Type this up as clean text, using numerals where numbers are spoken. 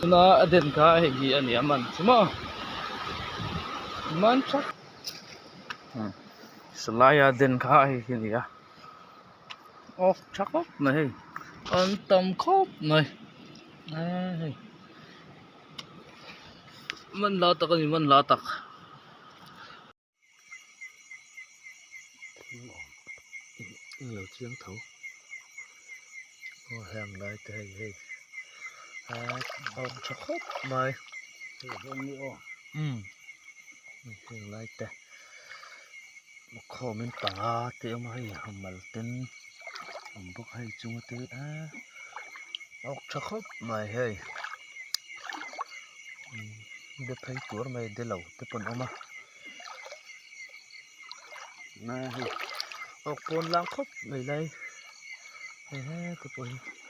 Tuna a den kha hei hi a ni a man chu maw man tha sawlaia den kha hei hi a ni a awk tha khawp mai hei an tam khawp mai eee hei man la tak a ni man la tak. Lo chiang tho aw heng lai te hei hei a awm tha khawp mai umm heng lai te khawm in panga te a awm a hei mal ten a awm bawk a hei chunga te eee awk tha khawp mai hei be phei tur mai de lo te pawh an awm a hei awk pawn lang khawp mai lai he he te pawh hi.